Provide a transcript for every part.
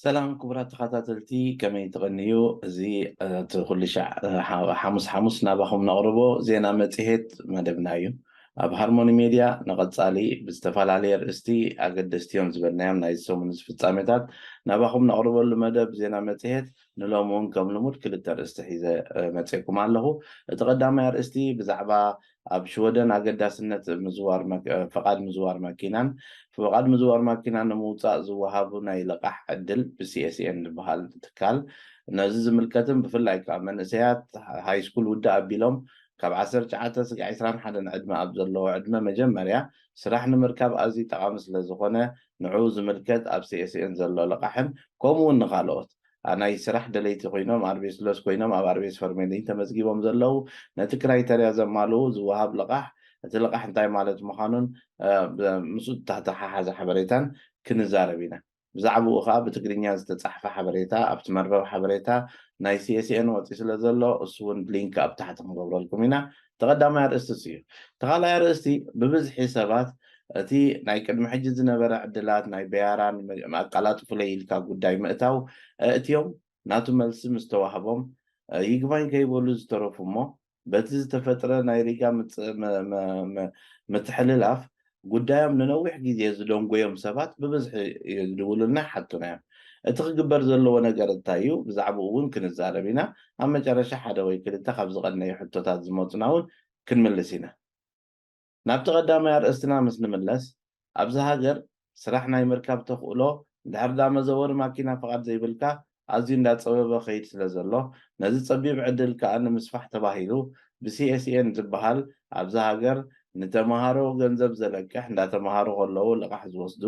ሰላም ክቡራት ተኸታተልቲ፣ ከመይ ትቐንዩ? እዚ እቲ ኩሉ ሻዕ ሓሙስ ሓሙስ ናባኹም ነቕርቦ ዜና መጽሔት መደብና እዩ። ኣብ ሃርሞኒ ሜድያ ንቐጻሊ ብዝተፈላለየ ኣርእስቲ ኣገደስቲ እዮም ዝበልናዮም ናይ ሰሙን ፍጻሜታት ናባኹም ነቕርበሉ መደብ ዜና መጽሔት ንሎም እውን ከም ልሙድ ክልተ ኣርእስቲ ሒዘ መጽኤኩም ኣለኹ። እቲ ቀዳማይ ኣርእስቲ ብዛዕባ ኣብ ሽወደን ኣገዳስነት ምዝዋር ፈቓድ ምዝዋር ማኪናን ፈቓድ ምዝዋር ማኪና ንምውፃእ ዝወሃቡ ናይ ልቓሕ ዕድል ብሲኤስኤን ዝበሃል ትካል ነዚ ዝምልከትን ብፍላይ ከዓ መንእሰያት ሃይስኩል ውድእ ኣቢሎም ካብ ዓሰርተ ትሽዓተ ስጋዕ ዕስራን ሓደን ዕድመ ኣብ ዘለዎ ዕድመ መጀመርያ ስራሕ ንምርካብ ኣዝዩ ጠቓሚ ስለዝኾነ ንዕኡ ዝምልከት ኣብ ሲኤስኤን ዘሎ ልቓሕን ከምኡ እውን ንኻልኦት ናይ ስራሕ ደለይቲ ኮይኖም ኣርቤስ ሎስ ኮይኖም ኣብ ኣርቤስ ፈርሜሊን ተመዝጊቦም ዘለዉ ነቲ ክራይተርያ ዘማልኡ ዝወሃብ ልቓሕ እቲ ልቓሕ እንታይ ማለት ምዃኑን ምስኡ ዝተተሓሓዘ ሓበሬታን ክንዛረብ ኢና። ብዛዕባኡ ከዓ ብትግርኛ ዝተፃሕፈ ሓበሬታ ኣብቲ መርበብ ሓበሬታ ናይ ሲኤስኤን ወፂ ስለ ዘሎ እሱ እውን ሊንክ ኣብ ታሕቲ ክንገብረልኩም ኢና። ተቐዳማይ ኣርእስቲ እሱ እዩ። ተኻላይ ኣርእስቲ ብብዝሒ ሰባት እቲ ናይ ቅድሚ ሕጂ ዝነበረ ዕድላት ናይ በያራ ኣቃላጥፉለይ ኢልካ ጉዳይ ምእታው እእትዮም ናቱ መልሲ ምስ ተዋህቦም ይግባኝ ከይበሉ ዝተረፉ እሞ በቲ ዝተፈጥረ ናይ ሪጋ ምትሕልላፍ ጉዳዮም ንነዊሕ ግዜ ዝደንጎዮም ሰባት ብብዝሒ ይድውሉልና ሓቱና እዮም። እቲ ክግበር ዘለዎ ነገር እንታይ እዩ? ብዛዕባኡ እውን ክንዛረብ ኢና። ኣብ መጨረሻ ሓደ ወይ ክልተ ካብ ዝቐነዩ ሕቶታት ዝመፁና እውን ክንምልስ ኢና። ናብቲ ቀዳማይ ኣርእስትና ምስ ንምለስ ኣብዚ ሃገር ስራሕ ናይ ምርካብ ተኽእሎ እንድሕር ዳ መዘወሪ ማኪና ፍቓድ ዘይብልካ ኣዝዩ እንዳፀበበ ከይድ ስለ ዘሎ ነዚ ፀቢብ ዕድል ከዓ ንምስፋሕ ተባሂሉ ብሲኤስኤን ዝበሃል ኣብዚ ሃገር ንተምሃሮ ገንዘብ ዘለቅሕ እንዳተምሃሩ ከለዉ ልቓሕ ዝወስዱ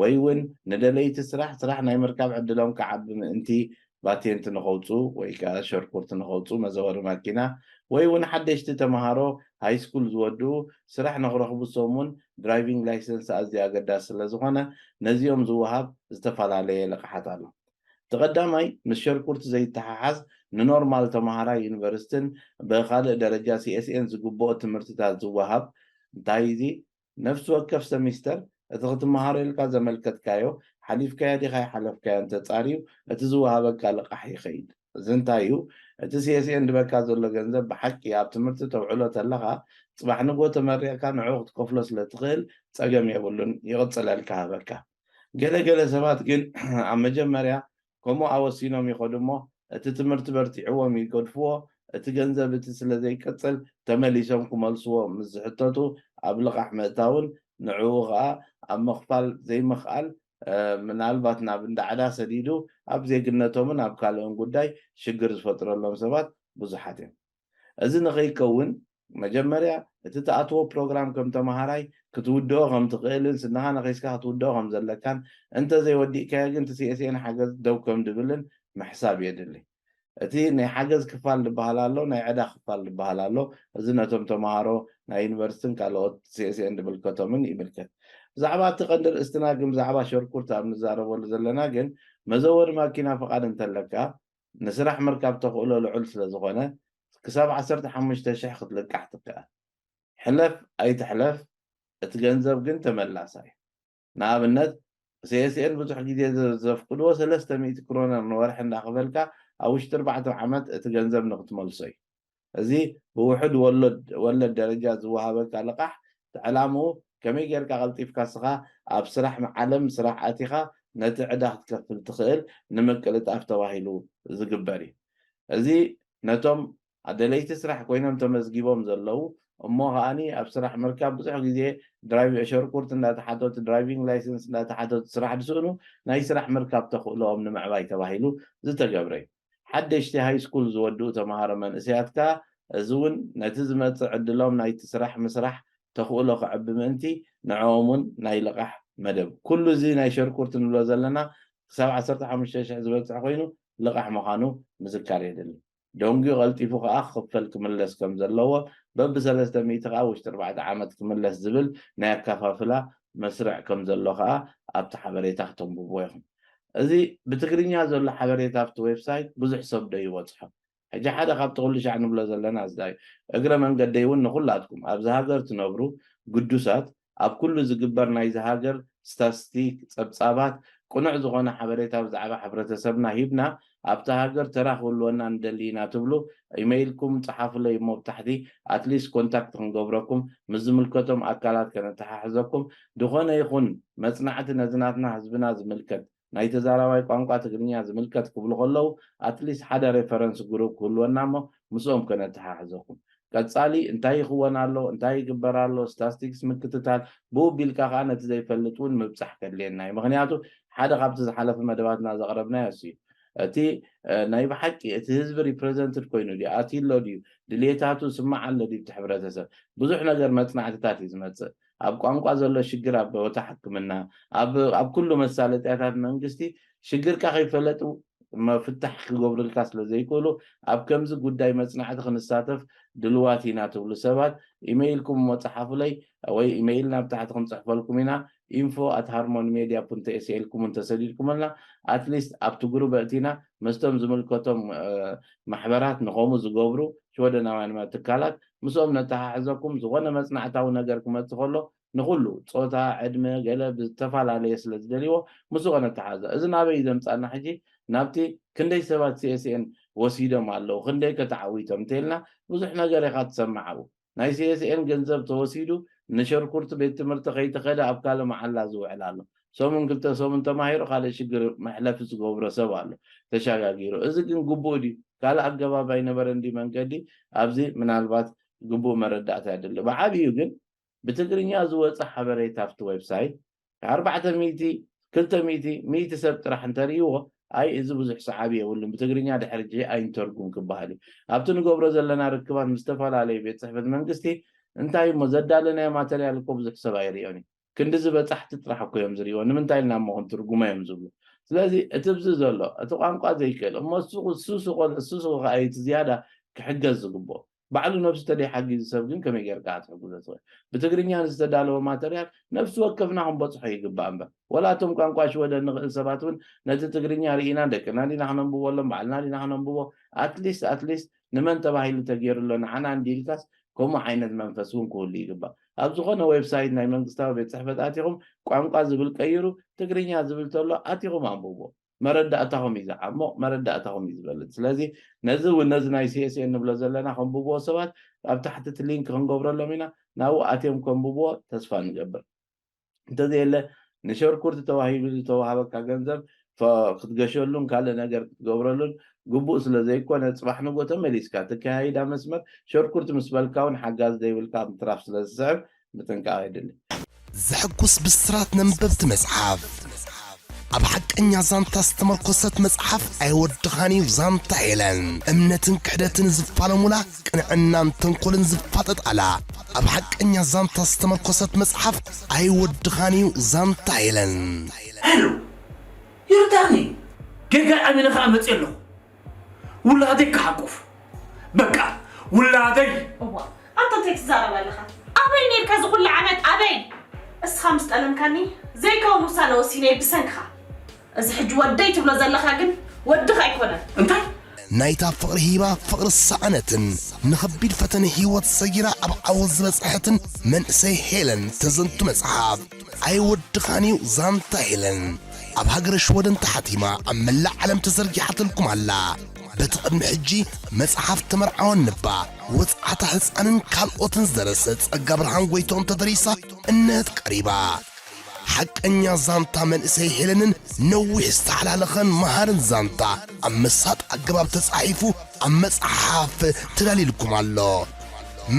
ወይ እውን ንደለይቲ ስራሕ ስራሕ ናይ ምርካብ ዕድሎም ክዓቢ ምእንቲ ቫቴንት ንኸውፅኡ ወይ ከዓ ሸርኩርት ንኸውፅኡ መዘወሪ ማኪና ወይ እውን ሓደሽቲ ተምሃሮ ሃይስኩል ዝወድኡ ስራሕ ንክረኽቡ ሰሙን ድራይቪንግ ላይሰንስ ኣዝዩ ኣገዳሲ ስለዝኾነ ነዚኦም ዝወሃብ ዝተፈላለየ ልቕሓት ኣሎ። እቲ ቀዳማይ ምስ ሸርኩርት ዘይተሓሓዝ ንኖርማል ተምሃራይ ዩኒቨርሲቲን ብካልእ ደረጃ ሲኤስኤን ዝግብኦ ትምህርትታት ዝወሃብ እንታይ እዚ ነፍሲ ወከፍ ሰሚስተር እቲ ክትመሃሮ ኢልካ ዘመልከትካዮ ሓሊፍካዮ ዲኻ ኣይሓለፍካዮን ተፃርዩ እቲ ዝወሃበካ ልቓሕ ይኸይድ። እዚ እንታይ እዩ? እቲ ሲኤስኤን ድበካ ዘሎ ገንዘብ ብሓቂ ኣብ ትምህርቲ ተውዕሎ ተለኻ ፅባሕ ንጎ ተመሪቕካ ንዕኡ ክትከፍሎ ስለ ትኽእል ፀገም የብሉን። ይቕፅለልካ ሃበካ። ገለ ገለ ሰባት ግን ኣብ መጀመርያ ከምኡ ኣወሲኖም ይኸዱ እሞ እቲ ትምህርቲ በርቲዕዎም ይገድፍዎ። እቲ ገንዘብ እቲ ስለ ዘይቅፅል ተመሊሶም ክመልስዎ ምስ ዝሕተቱ ኣብ ልቓሕ ምእታውን ንዕኡ ኸዓ ኣብ ምኽፋል ዘይምኽኣል ምናልባት ናብ እንዳ ዕዳ ሰዲዱ ኣብ ዜግነቶምን ኣብ ካልኦን ጉዳይ ሽግር ዝፈጥረሎም ሰባት ብዙሓት እዮም። እዚ ንኸይከውን መጀመርያ እቲ ትኣትዎ ፕሮግራም ከም ተምሃራይ ክትውድኦ ከም ትኽእልን ስንኻ ነኺስካ ክትውድኦ ከም ዘለካን እንተዘይወዲእካዮ ግን እቲ ሲኤስኤን ሓገዝ ደው ከም ድብልን ምሕሳብ የድሊ። እቲ ናይ ሓገዝ ክፋል ዝበሃል ኣሎ፣ ናይ ዕዳ ክፋል ዝበሃል ኣሎ። እዚ ነቶም ተምሃሮ ናይ ዩኒቨርሲቲን ካልኦት ሲኤስኤን ዝምልከቶምን ይምልከት። ብዛዕባ እቲ ቀንዲ ርእስትና ግን ብዛዕባ ሸርኩርት ኣብ ንዛረበሉ ዘለና ግን መዘወሪ ማኪና ፍቓድ እንተለካ ንስራሕ ምርካብ ተኽእሎ ልዑል ስለ ዝኾነ ክሳብ ዓሰርተ ሓሙሽተ ሽሕ ክትልቃሕ ትከኣል። ሕለፍ ኣይትሕለፍ እቲ ገንዘብ ግን ተመላሳይ። ንኣብነት ሲኤስኤን ብዙሕ ግዜ ዘፍቅድዎ ሰለስተ ሚእቲ ክሮነር ንወርሒ እንዳኸፈልካ ኣብ ውሽጢ ኣርባዕተ ዓመት እቲ ገንዘብ ንክትመልሶ እዩ። እዚ ብውሑድ ወለድ ደረጃ ዝወሃበካ ልቓሕ ዕላምኡ ከመይ ጌርካ ቀልጢፍካ ስኻ ኣብ ስራሕ ዓለም ስራሕ ኣቲኻ ነቲ ዕዳ ክትከፍል ትኽእል ንምቅልጣፍ ተባሂሉ ዝግበር እዩ። እዚ ነቶም ኣደለይቲ ስራሕ ኮይኖም ተመዝጊቦም ዘለዉ እሞ ከዓኒ ኣብ ስራሕ ምርካብ ብዙሕ ግዜ ሸርኩርት እንዳተሓተቱ ድራይቪንግ ላይሰንስ እንዳተሓተቱ ስራሕ ዝስእኑ ናይ ስራሕ ምርካብ ተኽእሎኦም ንምዕባይ ተባሂሉ ዝተገብረ እዩ። ሓደሽቲ ሃይስኩል ዝወድኡ ተምሃሮ መንእሰያት ከኣ እዚ እውን ነቲ ዝመጽእ ዕድሎም ናይቲ ስራሕ ምስራሕ ተኽእሎ ክዕቢ ምእንቲ ንዕኦም እውን ናይ ልቓሕ መደብ ኩሉ እዚ ናይ ሸርኩርት ንብሎ ዘለና ክሳብ ዓሰርተ ሓሙሽተ ሽሕ ዝበጽሕ ኮይኑ ልቓሕ ምዃኑ ምዝካር የድሊ። ደንጉዩ ቀልጢፉ ከኣ ክኽፈል ክምለስ ከም ዘለዎ በብሰለስተ ሚእቲ ከኣ ውሽጢ ኣርባዕተ ዓመት ክምለስ ዝብል ናይ ኣከፋፍላ መስርዕ ከም ዘሎ ከኣ ኣብቲ ሓበሬታ ክተንብብዎ ኢኹም። እዚ ብትግርኛ ዘሎ ሓበሬታ ኣብቲ ዌብሳይት ብዙሕ ሰብ ዶ ይበጽሖ? ሕጂ ሓደ ካብቲ ኩሉ ሻዕ ንብሎ ዘለና እዚ እዩ። እግረ መንገደይ እውን ንኹላትኩም ኣብዚ ሃገር ትነብሩ ግዱሳት ኣብ ኩሉ ዝግበር ናይዚ ሃገር ስታስቲክ ጸብጻባት ቅኑዕ ዝኾነ ሓበሬታ ብዛዕባ ሕብረተሰብና ሂብና ኣብታ ሃገር ተራ ክህልወና ንደሊ ኢና ትብሉ ኢመይልኩም ጸሓፉለይ እሞ ብታሕቲ ኣትሊስት ኮንታክት ክንገብረኩም ምስ ዝምልከቶም ኣካላት ከነተሓሕዘኩም ዝኾነ ይኹን መጽናዕቲ ነዚ ናትና ህዝብና ዝምልከት ናይ ተዛራባይ ቋንቋ ትግርኛ ዝምልከት ክብሉ ከለዉ ኣትሊስት ሓደ ሬፈረንስ ግሩፕ ክህልወና እሞ ምስኦም ከነተሓሕዘኩም ቀጻሊ እንታይ ይኽወን ኣሎ እንታይ ይግበር ኣሎ ስታስቲክስ ምክትታል ብኡ ቢልካ ከዓ ነቲ ዘይፈልጥ እውን ምብፃሕ ከድልየና እዩ ምክንያቱ ሓደ ካብቲ ዝሓለፈ መደባትና ዘቕረብናዮ እሱ እዩ እቲ ናይ ብሓቂ እቲ ህዝቢ ሪፕሬዘንትድ ኮይኑ ድዩ ኣትዩ ኣሎ ድዩ ድልየታቱ ስማዕ ኣሎ ድዩ እቲ ሕብረተሰብ ብዙሕ ነገር መፅናዕትታት እዩ ዝመፅእ ኣብ ቋንቋ ዘሎ ሽግር ኣብ ቦታ ሕክምና ኣብ ኩሉ መሳለጥያታት መንግስቲ ሽግርካ ከይፈለጡ መፍታሕ ክገብርልካ ስለ ዘይክእሉ ኣብ ከምዚ ጉዳይ መጽናዕቲ ክንሳተፍ ድልዋት ኢና ትብሉ ሰባት ኢመይልኩም እሞ ጸሓፉለይ ወይ ኢመይል ናብ ታሕቲ ክንጽሕፈልኩም ኢና info at harmony media punto se ኢልኩም እንተሰዲድኩምልና ኣትሊስት ኣብቲ ግሩብ ኣእቲና ምስቶም ዝምልከቶም ማሕበራት ንኸምኡ ዝገብሩ ሽወደናውያን ትካላት ምስኦም ነተሓሕዘኩም ዝኾነ መጽናዕታዊ ነገር ክመጽእ ከሎ ንኹሉ ጾታ፣ ዕድመ፣ ገለ ብዝተፈላለየ ስለ ዝደልይዎ ምስኡ ከነተሓሕዞ። እዚ ናበይ እዩ ዘምጽኣና ሕጂ? ናብቲ ክንደይ ሰባት CSN ወሲዶም ኣለዉ፣ ክንደይ ከ ተዓዊቶም እንተኢልና ብዙሕ ነገር ኢኻ ትሰምዕ ኣብኡ። ናይ CSN ገንዘብ ተወሲዱ ንሸርኩርቲ ቤት ትምህርቲ ከይተኸደ ኣብ ካልእ መዓላ ዝውዕል ኣሎ። ሰሙን ክልተ ሰሙን ተማሂሩ ካልእ ሽግር መሕለፊ ዝገብሮ ሰብ ኣሎ ተሻጋጊሩ። እዚ ግን ግቡእ ድዩ? ካልእ ኣገባብ ኣይነበረን ድዩ መንገዲ? ኣብዚ ምናልባት ግቡእ መረዳእታ የድሊ። ብዓብዩ ግን ብትግርኛ ዝወፀ ሓበሬታ ኣብቲ ዌብሳይት ኣርባዕተ ሚእቲ፣ ክልተ ሚእቲ፣ ሚእቲ ሰብ ጥራሕ እንተርእይዎ ኣይ እዚ ብዙሕ ሰዓቢ የብሉን ብትግርኛ ድሕሪ ሕጂ ኣይንተርጉም ክበሃል እዩ። ኣብቲ ንገብሮ ዘለና ርክባት ምስ ዝተፈላለዩ ቤት ፅሕፈት መንግስቲ እንታይ እሞ ዘዳለናዮ ማተርያል እኮ ብዙሕ ሰብ ኣይርእዮን እዩ። ክንድዚ በፃሕቲ ጥራሕ እኮ እዮም ዝርእይዎ ንምንታይ ኢልና እሞ ክንትርጉሞ እዮም ዝብሉ። ስለዚ እቲ ብዚ ዘሎ እቲ ቋንቋ ዘይክእል እሞ እሱ እሱ ከኣ እቲ ዝያዳ ክሕገዝ ዝግብኦ ባዕሉ ነብሱ ተደይሓጊዙ ሰብ ግን ከመይ ጌርካ ክትሕግዞ ትኽእል? ብትግርኛ ንዝተዳለወ ማተርያል ነብሲ ወከፍና ክንበጽሖ ይግባእ እምበር ወላ እቶም ቋንቋ ሽወደን ንኽእል ሰባት እውን ነቲ ትግርኛ ርኢና ደቅና ዲና ክነንብበሎም ባዕልና ዲና ክነንብቦ ኣትሊስት ኣትሊስት ንመን ተባሂሉ ተገይሩ ኣሎ ንዓና እንዲ ኢልካስ ከምኡ ዓይነት መንፈስ እውን ክህሉ ይግባእ። ኣብ ዝኾነ ዌብሳይት ናይ መንግስታዊ ቤት ጽሕፈት ኣቲኹም ቋንቋ ዝብል ቀይሩ ትግርኛ ዝብል ተሎ ኣቲኹም ኣንብብዎ። መረዳእታኹም እዩ ዝዓሞቕ፣ መረዳእታኹም እዩ ዝበልጽ። ስለዚ ነዚ እውን ነዚ ናይ CSN ንብሎ ዘለና ከንብብዎ ሰባት ኣብ ታሕቲ እቲ ሊንክ ክንገብረሎም ኢና፣ ናብኡ ኣትዮም ከንብብዎ ተስፋ ንገብር። እንተዘየለ ንሸርኩርቲ ተዋሂቡ ዝተዋሃበካ ገንዘብ ክትገሸሉን ካልእ ነገር ክትገብረሉን ግቡእ ስለ ዘይኮነ ፅባሕ ንጎ ተመሊስካ ትከያይዳ መስመር ሸርኩርቲ ምስ በልካ እውን ሓጋዚ ዘይብልካ ምትራፍ ስለ ዝስዕብ ምጥንቃቕ የድሊ። ዘሐጉስ ብስራት ነንበብቲ መጽሓፍ ኣብ ሓቀኛ ዛንታ ዝተመርኮሰት መጽሓፍ ኣይወድኻን እዩ ዛንታ ሄለን እምነትን ክሕደትን ዝፋለሙላ ቅንዕናን ተንኮልን ዝፋጠጣላ ኣብ ሓቀኛ ዛንታ ዝተመርኮሰት መጽሓፍ ኣይወድኻን እዩ ዛንታ ሄለን ሄሎ ይርዳኒ ጌጋ ኣሚነ ከዓ መፅእ ኣለኹ ውላደይ ክሓቁፍ በቃ ውላደይ እዋ ኣንታ እንታይ ትዛረብ ኣለኻ ኣበይ ነርካ እዚ ኩሉ ዓመት ኣበይ እስኻ ምስ ጠለምካኒ ዘይከውን ውሳነ ወሲነ ብሰንክኻ እዚ ሕጂ ወደይ ትብሎ ዘለኻ ግን ወድኻ ኣይኮነን እንታይ ናይታ ፍቕሪ ሂባ ፍቕሪ ዝሰኣነትን ንኸቢድ ፈተነ ህይወት ሰጊራ ኣብ ዓወት ዝበጽሐትን መንእሰይ ሄለን ተዘንቱ መጽሓፍ ኣይወድኻን እዩ ዛንታ ሄለን ኣብ ሃገረ ሽወደን ተሓቲማ ኣብ መላእ ዓለም ተዘርጊሓትልኩም ኣላ። በቲ ቅድሚ ሕጂ መጽሓፍ ተመርዓወን ንባ ወጽዓታ ህጻንን ካልኦትን ዝደረሰ ጸጋ ብርሃን ጎይትኦም ተደሪሳ እነህት ቀሪባ። ሓቀኛ ዛንታ መንእሰይ ሄለንን ነዊሕ ዝተሓላለኸን መሃርን ዛንታ ኣብ መሳጥ ኣገባብ ተጻሒፉ ኣብ መጽሓፍ ተዳልዩልኩም ኣሎ።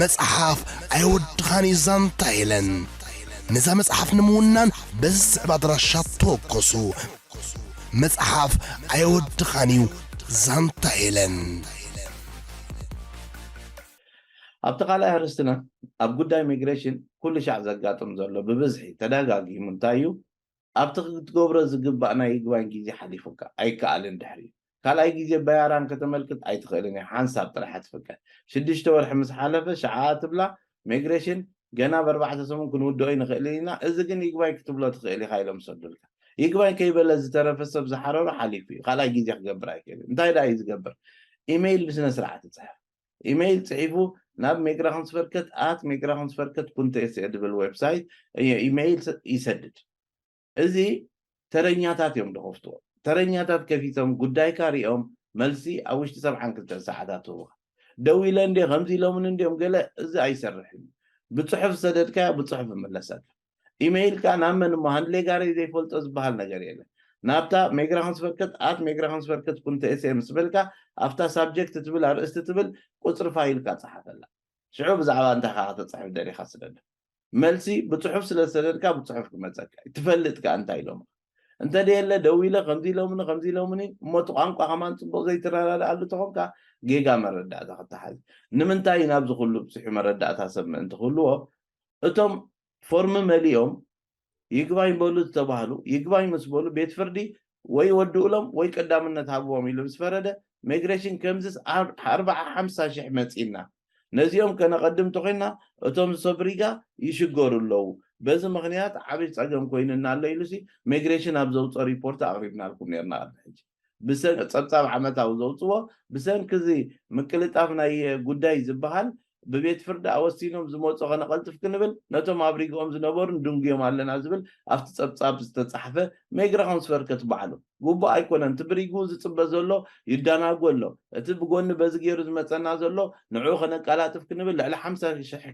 መጽሓፍ ኣይወድኻን እዩ ዛንታ ሄለን። ነዛ መጽሓፍ ንምውናን በዚ ዝስዕብ ኣድራሻ ተወከሱ። መጽሓፍ ኣየወድኻን እዩ ዛንታ ሄለን። ኣብቲ ካልኣይ ኣርእስትና ኣብ ጉዳይ ሚግሬሽን ኩሉ ሻዕ ዘጋጥም ዘሎ ብብዝሒ ተደጋጊሙ እንታይ እዩ ኣብቲ ክትገብሮ ዝግባእ ናይ ይግባኝ ግዜ ሓሊፉካ ኣይከኣልን ድሕሪኡ ካልኣይ ግዜ በያራን ከተመልክት ኣይትኽእልን እያ ሓንሳብ ጥራሕ ትፍቀድ ሽዱሽተ ወርሒ ምስ ሓለፈ ሸዓ ትብላ ሚግሬሽን ገና ብኣርባዕተ ሰሙን ክንውድኦ ኣይንኽእልን ኢና፣ እዚ ግን ይግባይ ክትብሎ ትኽእል ኢኻ ኢሎም ዝሰዱልካ። ይግባይ ከይበለ ዝተረፈ ሰብ ዝሓረሮ ሓሊፉ እዩ፣ ካልኣይ ግዜ ክገብር ኣይክእልን። እንታይ ደኣ እዩ ዝገብር? ኢመይል ብስነ ስርዓት ይፅሕፍ። ኢመይል ፅሒፉ ናብ ሜግራኹንስቨርከት ኣት ሜግራኹንስቨርከት ፑንት ኤስኤ ድብል ዌብሳይት ኢመይል ይሰድድ። እዚ ተረኛታት እዮም ዝኸፍትዎ። ተረኛታት ከፊቶም ጉዳይካ ሪኦም መልሲ ኣብ ውሽጢ ሰብዓን ክልተን ሰዓታት ህቡኻ። ደው ኢለ እንዴ ከምዚ ኢሎምን እንዲኦም ገለ፣ እዚ ኣይሰርሕን እዩ። ብፅሑፍ ዝሰደድካዮ ብፅሑፍ ይምለሰልካ። ኢሜይልካ ናብ መን እሞ፣ ሃንድሌጋሪ ዘይፈልጦ ዝበሃል ነገር የለን። ናብታ ሜግራሃንስቨርከት ኣት ሜግራሃንስቨርከት ቁንተ ኤስኤ ምስ በልካ፣ ኣብታ ሳብጀክት ትብል ኣርእስቲ ትብል ቁፅሪ ፋይልካ ፀሓፈላ። ሽዑ ብዛዕባ እንታይ ካ ከተፅሕፍ ደሊካ ስደደ። መልሲ ብፅሑፍ ስለ ዝሰደድካ ብፅሑፍ ክመፀካ እዩ። ትፈልጥ ከኣ እንታይ ኢሎም። እንተ ደየለ ደው ኢለ ከምዚ ኢሎምኒ ከምዚ ኢሎምኒ እሞ እቲ ቋንቋ ከማን ፅቡቅ ዘይትረዳድኣሉ ተኾንካ ጌጋ መረዳእታ ክተሓዝ። ንምንታይ እዩ ናብዚ ኩሉ ብፅሑ መረዳእታ ሰብ ምእንቲ ክህልዎ እቶም ፎርም መሊኦም ይግባኝ በሉ ዝተባህሉ ይግባኝ ምስ በሉ ቤት ፍርዲ ወይ ወድኡሎም ወይ ቀዳምነት ሃብዎም ኢሉ ምስ ፈረደ ሚግሬሽን ከምዚስ ኣርባዓ ሓምሳ ሽሕ መፂና ነዚኦም ከነቐድም ተኾይና እቶም ዝሰብሪጋ ይሽገሩ ኣለዉ። በዚ ምኽንያት ዓብይ ፀገም ኮይንና ኣሎ ኢሉሲ ሚግሬሽን ኣብ ዘውፅኦ ሪፖርት ኣቕሪብናልኩም ነርና። ቅድሚ ሕጂ ብሰንኪ ፀብፃብ ዓመታዊ ዘውፅዎ ብሰንኪ እዚ ምቅልጣፍ ናይ ጉዳይ ዝበሃል ብቤት ፍርዲ ኣወሲኖም ዝመፁ ከነቐልጥፍ ክንብል ነቶም ኣብ ሪግኦም ዝነበሩን ድንጉዮም ኣለና ዝብል ኣብቲ ፀብፃብ ዝተፃሕፈ ሜግራ ኮንስቨርከት ባዕሉ ግቡእ ኣይኮነን። እቲ ብሪጉ ዝፅበ ዘሎ ይዳናጎ ኣሎ። እቲ ብጎኒ በዚ ገይሩ ዝመፀና ዘሎ ንዕኡ ከነቀላጥፍ ክንብል ልዕሊ ሓምሳ ሽሕ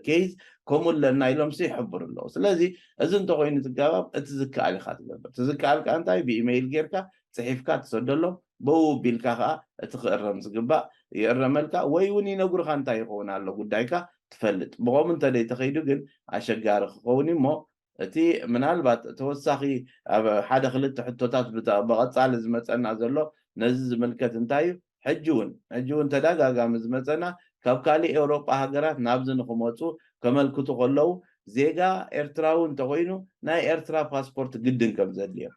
ኬዝ ከምኡ ኣለና ኢሎምሲ ይሕብሩ ኣለዉ። ስለዚ እዚ እንተኮይኑ ትጋባብ እቲ ዝከኣል ኢኻ ትገብር። እቲ ዝከኣል ከኣ እንታይ ብኢሜይል ጌርካ ፅሒፍካ ትሰደሎም ብኡ ቢልካ ከዓ እቲ ክእረም ዝግባእ ይእረመልካ ወይ እውን ይነግሩካ እንታይ ይኸውን ኣሎ ጉዳይካ ትፈልጥ ብቆም እንተደይ ተኸይዱ ግን ኣሸጋሪ ክኸውን እሞ እቲ ምናልባት ተወሳኺ ኣብ ሓደ ክልተ ሕቶታት ብቐፃሊ ዝመፀና ዘሎ ነዚ ዝምልከት እንታይ እዩ ሕጂ እውን ሕጂ እውን ተደጋጋሚ ዝመፀና ካብ ካልእ ኤውሮጳ ሃገራት ናብዚ ንክመፁ ከመልክቱ ከለዉ ዜጋ ኤርትራዊ እንተኮይኑ ናይ ኤርትራ ፓስፖርት ግድን ከም ዘድልዮም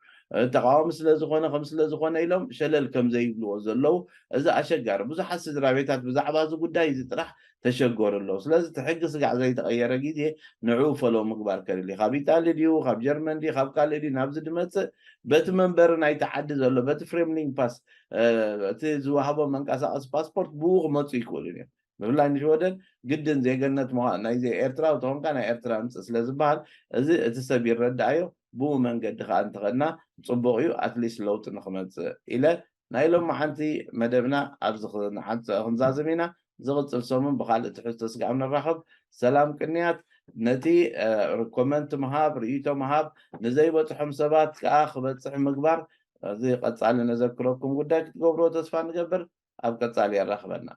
ተቃዋሚ ስለዝኮነ ከም ስለዝኮነ ኢሎም ሸለል ከም ዘይብልዎ ዘለዉ እዚ ኣሸጋሪ ብዙሓት ስድራ ቤታት ብዛዕባ እዚ ጉዳይ እዚ ጥራሕ ተሸገሩ ኣለዉ ስለዚ እቲ ሕጊ ስጋዕ ዘይተቀየረ ግዜ ንዕኡ ፈሎ ምግባር ከድሊ ካብ ኢጣሊ ድዩ ካብ ጀርመን ድዩ ካብ ካልእ ድዩ ናብዚ ድመፅእ በቲ መንበሪ ናይቲ ዓዲ ዘሎ በቲ ፍሬምሊንግ ፓስ እቲ ዝወሃቦ መንቀሳቀሲ ፓስፖርት ብኡ ክመፁ ይክእሉን እዮም ብፍላይ ንሽወደን ግድን ዜገነት ምዃን ናይ ኤርትራዊ ተኾንካ ናይ ኤርትራ ምፅእ ስለ ዝበሃል እዚ እቲ ሰብ ይረዳኣዮ ብኡ መንገዲ ከዓ እንተኸድና ፅቡቅ እዩ ኣትሊስት ለውጢ ንክመፅእ ኢለ ናይ ሎማዓንቲ መደብና ኣብዚ ክንዛዝም ኢና ዝቕፅል ሰሙን ብካልእ ትሕዝቶ ስጋብ ንራኸብ ሰላም ቅንያት ነቲ ኮመንት ምሃብ ርእይቶ ምሃብ ንዘይበፅሖም ሰባት ከዓ ክበፅሕ ምግባር እዚ ቀፃሊ ነዘክረኩም ጉዳይ ክትገብርዎ ተስፋ ንገብር ኣብ ቀፃሊ የራኽበና